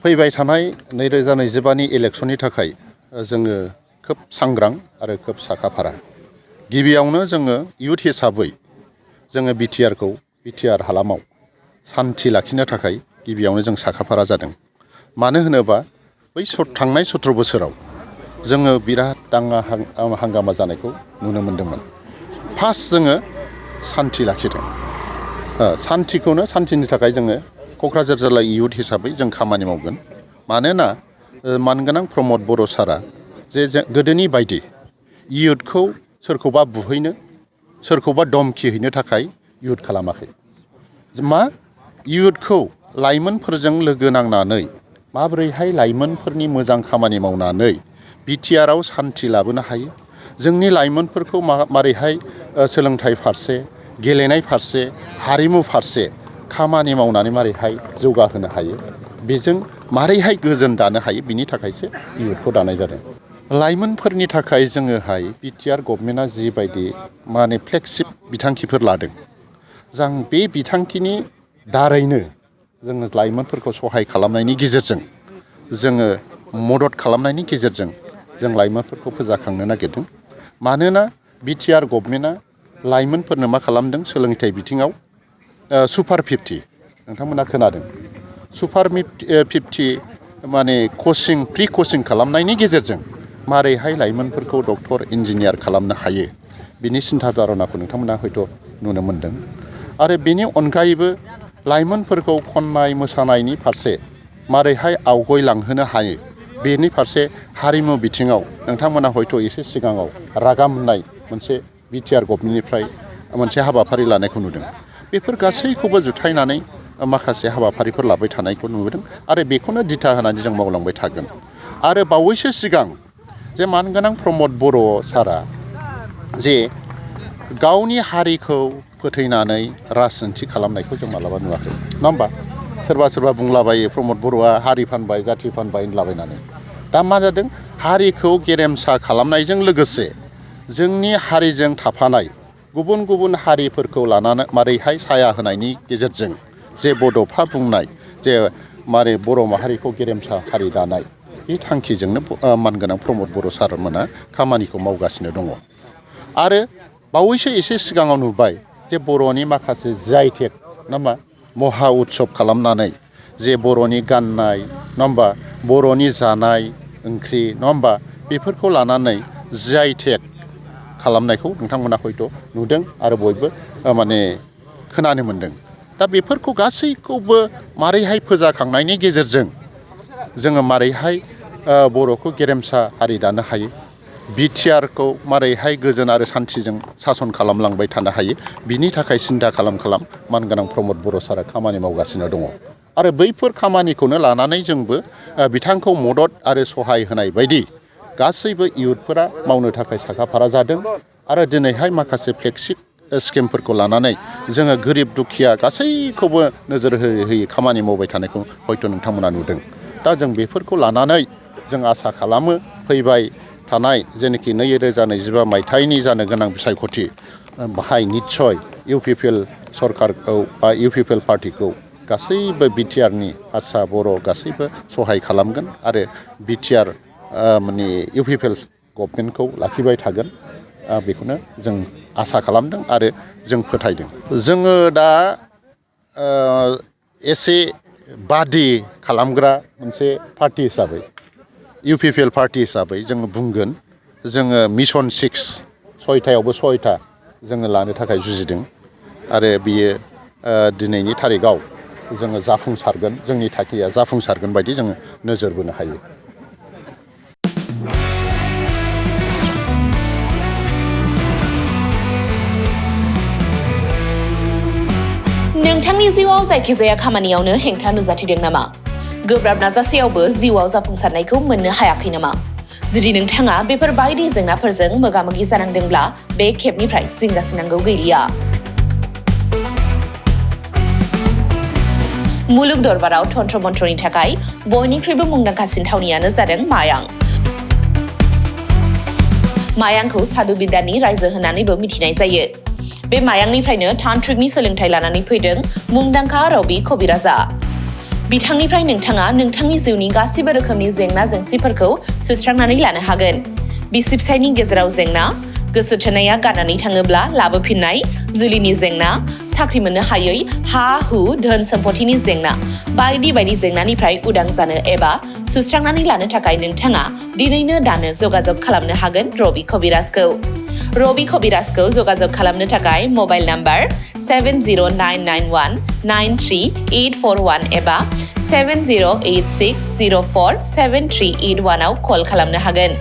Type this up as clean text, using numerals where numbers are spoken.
फैबाय थानाय 2025नि इलेक्सननि थाखाय जोङो खोब सांग्रां आरो खोब साखाफारा गिबियावनो जोङो इयुथ हिसाबै जोङो बिटिआर हालामाव सान्थि लाखिनो थाखाय गिबियावनो जों साखाफारा जादों मानो होनोबा बै थांनाय 17 बोसोराव जोङो बिराद दाङा हांगामा जानायखौ नुनो मोन्दोंमोन फार्स्ट जोङो सान्थि लाखिदों सान्थिनि थाखाय जोङो क'क्राझार जिल्ला इयुथ हिसाबै जों खामानि मावगोन मानोना मानगोनां प्रमद बर' सारा जे गोदोनि बायदि इयुथखौ सोरखौबा बुहैनो सोरखौबा धमखि हैनो थाखाय इयुथ खालामाखै इयुथखौ लाइमोनफोरजों लोगो नांनानै माबोरैहाय लाइमोनफोरनि मोजां खामानि मावनानै बिटिआरआव सान्थि लाबोनो हायो जोंनि लाइमोनफोरखौ मारैहाय सोलोंथाइ फारसे गेलेनाय फारसे हारिमु फारसे खामानि मावनानै मारैहाय जौगाहोनो हायो बेजों मारैहाय गोजोन दानो हायो बिनि थाखायसो इयुथखौ दानाय जादों लाइमोनफोरनि थाखाय जोङोहाय बिटिआर गभर्नमेन्टआ जिबायदि फ्लेगशिप बिथांखिफोर लादों जों बे बिथांखिनि दारैनो जोङो लाइमोनफोरखौ सहाय खालामनायनि गेजेरजों जोङो मदद खालामनायनि गेजेरजों जों लाइमोनफोरखौ फोजाखांनो नागिरदों मानोना बिटिआर गभर्नमेन्टआ लाइमोनफोरनो मा खालामदों सोलोंथाइ बिथिङाव सुपार 50 नोंथांमोना खोनादों सुपार 50 प्रि कचिं खालामनायनि गेजेरजों मारैहाय लाइमोनफोरखौ डक्टर इन्जिनियार खालामनो हायो बिनि सिन्था धारनाखौ नोंथांमोना हयथ' नुनो मोन्दों आरो बेनि अनगायैबो लाइमोनफोरखौ खननाय मोसानायनि फारसे मारैहाय आवगायलांहोनो हायो बेनि फारसे हारिमु बिथिङाव नोंथांमोना हयथ' एसे सिगाङाव रागा मोननाय मोनसे बिटिआर गभर्नमेन्टनिफ्राय मोनसे हाबाफारि लानायखौ नुदों बेफोर गासैखौबो जुथायनानै माखासे हाबाफारिफोर लाबाय थानायखौ नुदों आरो बेखौनो दिथा होनानै जों मावलांबाय थागोन आरो बावैसो सिगां जे मानगोनां प्रमद बर' सारा जे गावनि हारिखौ फोथैनानै राजखान्थि खालामनायखौ जों मालाबा नुवाखै नङा होमबा सोरबा बुंलाबायो प्रमद बर'आ हारि फानबाय जाथि फानबाय होनलाबायनानै दा मा जादों हारिखौ गेरेमसा खालामनायजों लोगोसे जोंनि हारिजों थाफानाय गुबुन हारिफोरखौ लानानै मारैहाय साया होनायनि गेजेरजों जे बड'फा बुंनाय जे मारै बर' माहारिखौ गेरेमसा हारि दानाय बे थांखिजोंनो मानगोनां प्रमद बर' सारमोना खामानिखौ मावगासिनो दङ आरो बावैसो एसे सिगाङाव नुबाय जे बर'नि माखासे जिआइटेक नामा महा उत्सब खालामनानै जे बर'नि गाननाय नङा होमबा बर'नि जानाय ओंख्रि नङा होमबा बेफोरखौ लानानै जिआइटेक खालामनायखौ नोंथांमोना हयथ' नुदों आरो बयबो खोनानो मोन्दों दा बेफोरखौ गासैखौबो मारैहाय फोजाखांनायनि गेजेरजों जोङो मारैहाय बर'खौ गेरेमसा हारि दानो हायो बिटिआरखौ मारैहाय गोजोन आरो सान्थिजों सासन खालामलांबाय थानो हायो बिनि थाखाय सिन्था खालाम मानगोनां प्रमद बर' सारा खामानि मावगासिनो दङ आरो बैफोर खामानिखौनो लानानै जोंबो बिथांखौ मदद आरो सहाय होनाय बायदि गासैबो इयुथफोरा मावनो थाखाय साखाफारा जादों आरो दिनैहाय माखासे फ्लेगशिप स्किमफोरखौ लानानै जोङो गोरिब दुखिया गासैखौबो नोजोर होयै खामानि मावबाय थानायखौ हयथ' नोंथांमोना नुदों दा जों बेफोरखौ लानानै जों आसा खालामो फैबाय थानाय जेनाखि 2025 मायथाइनि जानो गोनां बिसायख'थि बाहाय निस्सय इउपिपिएल सरकारखौ बा इउपिपिएल पार्टिखौ गासैबो बिटिआरनि हारसा बर' गासैबो सहाय खालामगोन आरो बिटिआर इउपिपिएल गभर्नमेन्टखौ लाखिबाय थागोन बेखौनो जों आसा खालामदों आरो जों फोथायदों जोङो दा एसे बादि खालामग्रा मोनसे पार्टि हिसाबै इउपिपिएल पार्टि हिसाबै जोङो बुंगोन जोङो मिशन 6टायावबो 6टा जोङो लानो थाखाय जुजिदों आरो बियो दिनैनि थारिखआव जोङो जाफुंसारगोन जोंनि थांखिया जाफुंसारगोन बायदि जोङो नोजोर बोनो हायो नोंथांनि जिउआव जायखिजाया खामानियावनो हेंथा नुजाथिदों नामा? गोब्राब नाजासेयावबो जिउआव जाफुंसारनायखौ मोननो हायाखै नामा? जुदि नोंथाङा बेफोर बायदि जेंनाफोरजों मोगा-मोगि जानांदोंब्ला बे खेबनिफ्राय जिंगासिनांगौ गैलिया। मुलुग दरबाराव तन्त्र मन्त्रनि थाखाय बयनिख्रुइबो मुंदांखासिन थावनियानो जादों मायां। मायांखौ सादु बिद्यानि रायजो होननानैबो मिथिनाय जायो। बे मायांनिफ्रायनो तान्त्रिकनि सोलोंथाइ लानानै फैदों मुंदांखा रबि कबिराजा। बिथांनिफ्राय नोंथाङा नोंथांनि जिउनि गासिबो रोखोमनि जेंना जेंसिफोरखौ सुस्रांनानै लानो हागोन। बिसि फिसायनि गेजेराव जेंना, गोसो थोनाया गारनानै थाङोब्ला लाबोफिननाय, जुलिनि जेंना, साख्रि मोननो हायै, हा-हु, धोन सम्पथिनि जेंना, बायदि बायदि जेंनानिफ्राय उदां जानो एबा सुस्रांनानै लानो थाखाय नोंथाङा दिनैनो दानो जगाजग खालामनो हागोन रबि कबिराजखौ। रबि कबिराजखौ जगाजग खालामनो थाखाय मबाइल नाम्बार 7099193841 एबा 7086047381 आव कल खालामनो हागोन।